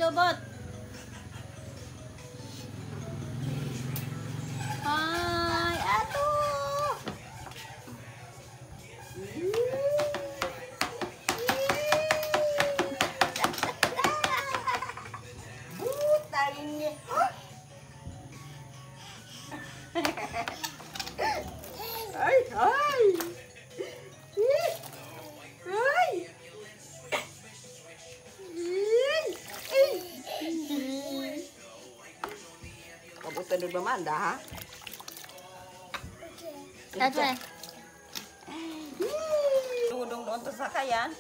Lubot. Hi, ato. Butang. Ay, ay. Ay. Ay. Kabutan doon mamanda, ha? Ate. Dudong doon to sa kayan.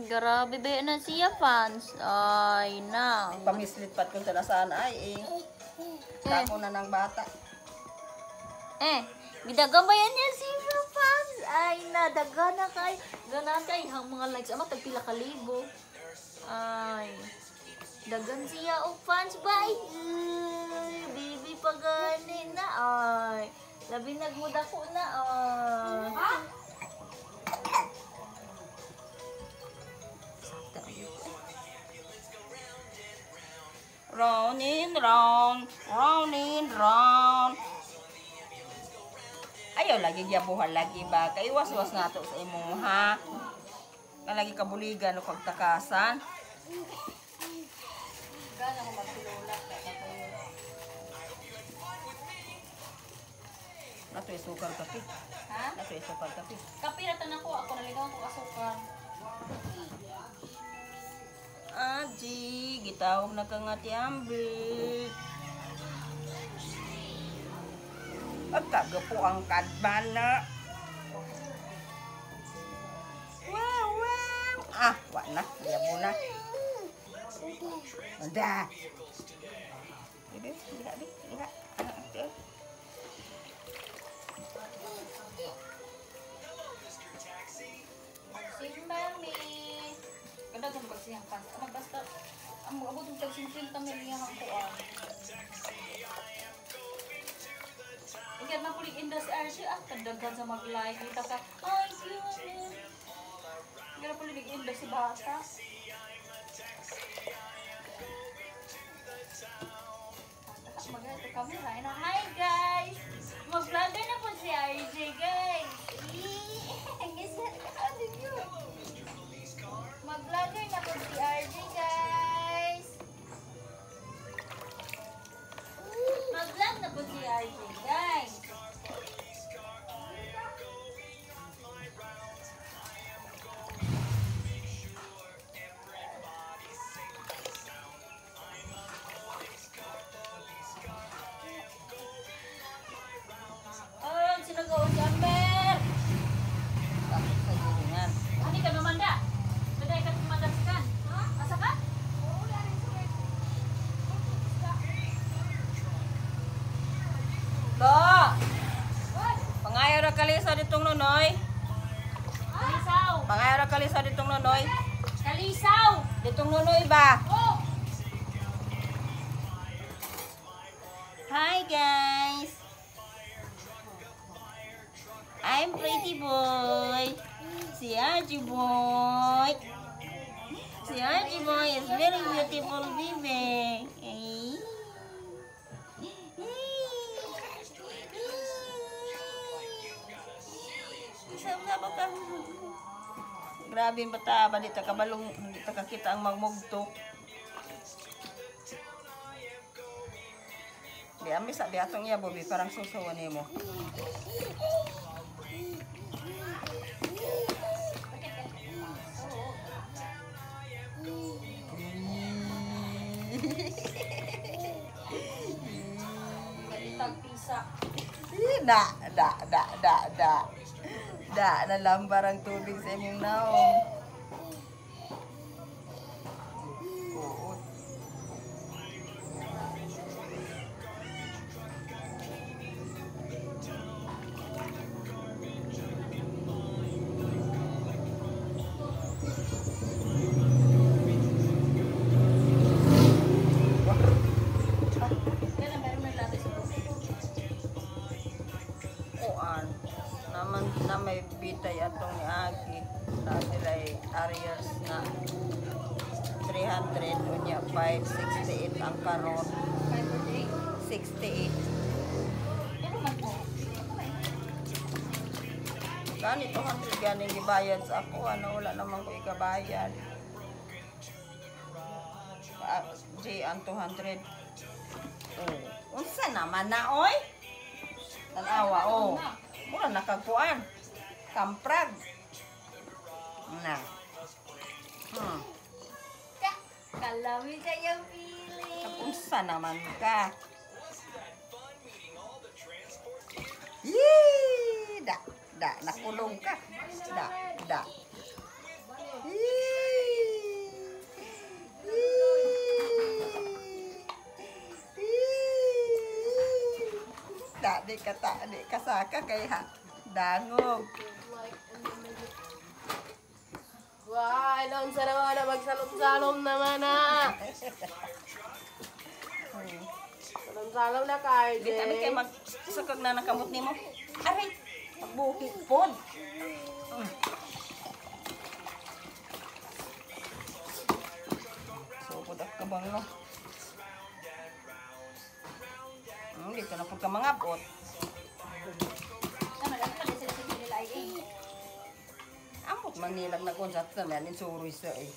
Grabe ba na siya, fans? Ay, na. Pamislit pat kung tala saan ay eh. Dako na ng bata. Eh, gidagan ba yan niya siya, fans? Ay, na, daga na kay. Ganahan kay ang mga likes. Ama, tagpila ka libo. Ay. Dagan siya og fans ba? Ay, baby pa gani na. Ay. Labi nagmudako na. Ay. Round and round, round and round. Ayaw lagi giyabuhan lagi ba? Kay iwas-was na to sa imong ha. Lagi kabuligan o pagtakasan. Gana ko magsilula. Nato isukar kape. Ha? Nato isukar kape. Kape na tanan ko. Ako naligaw ko asukar. Aji, gitawag na ka nga ti Ambi. Pagkagapo ang kadbana. Wow, wow. Ah, wa na. Yabo na. Anda. Bibi, liha, bi, liha. Ah, ate. Simba mi. Kadagan pag siyang fans. Ama basta ang abot ng tag 50 mil niya ang kuan. Ikat na pulig indas RC ah kadaghan sa mag-like kita ka. Ay, cute. Ikat na pulig indas si bata. Mag-ito camera. Hi guys! Mag-vlogger na po si RJ guys. Mag-vlogger na po si RJ guys. Mag-vlog na po si RJ guys. Ay, sinagawa si Amber. Takot sa gilingan. Ani ka mamanda? Daday ka mamanda sa kan? Ha? Asa ka? To! Pangayo ra kalisa ditong nonoy. Kalisaw. Pangayo ra kalisa ditong nonoy. Kalisaw. Ditong nonoy ba? Oh! Hi guys. I'm pretty boy. Si Archie boy. Si Archie boy is very beautiful baby. Ay. Sama ka. Grabe yung bata ba, di ta kabalong, di ta kakita ang magmugtok. Di amis sa di atong yabo bi parang susuwan nimo. Galitag pisa. Da da da da da. Da nalambar ang tubig sa imong naong. Kuot. Kaya meron na labi sa puso. Kuan. Naman na may bitay atong ni Aki. Na sila Unya 568 ang karon. 68. Pero man ko. Gani 200 ganing gibayad sa ako, ano wala naman ko ikabayad. J ang 200. Oh, unsa naman na oy? Tanawa oh. Mura nakagkuan. Kamprag. Na. Kalami kayang feeling. Unsa naman ka? Yee! Da, da, nakulong ka. Da, da. Yee! Yee! Yee! Da, di ka ta, di ka saka kay ha. Dangog. Wow, ilon sa naman na magsalom-salom naman na. Salom-salom na ka, RJ. Di tabi kay mag sukag na nakamot nimo. Aray, magbuhi pod. Sugod ak kabang no. Dito na pud ka mangabot. Tama lang pala sila sa nila ay. Amot man nilag na kon sa tanan suroy sa eh.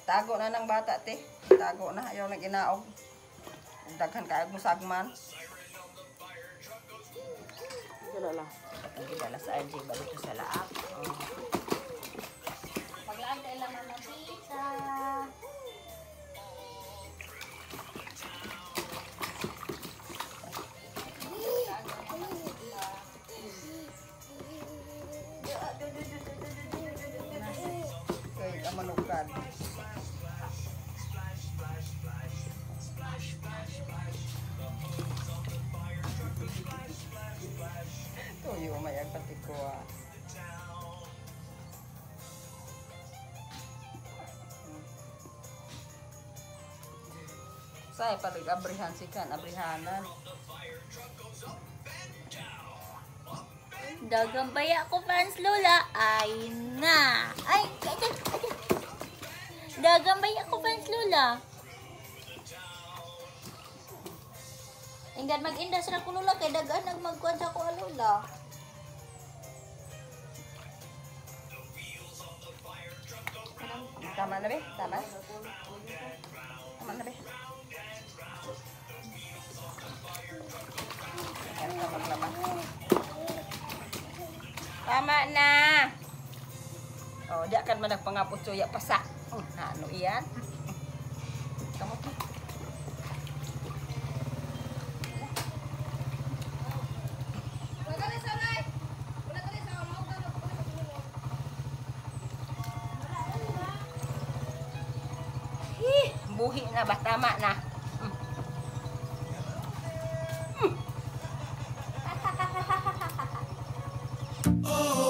Tago na ng bata te. Tago na ayaw nang inaog. Daghan kaayog mo sagman. Ano lang. Ang gidala sa RJ balik sa laak. Oh. Paglaan kay lang mama tita. Kay kamanukan. Tuyo mayag pati ko ah. Say palig abrihan si kan abrihanan. Dagambaya ko fans Lola ay na. Ay, ay, ay, ay. Dagambaya ko fans Lola. Inggan mag-indas ra ko Lola kay dagan nagmagkuan sa ko Lola. Tama na be? Tama? Tama na be? Ayan ka maglaba. Tama na! Oh, di kan man nagpangapot suya pasak. Ano iyan? Kamot na. Buhi na ba? Tama na. Oh.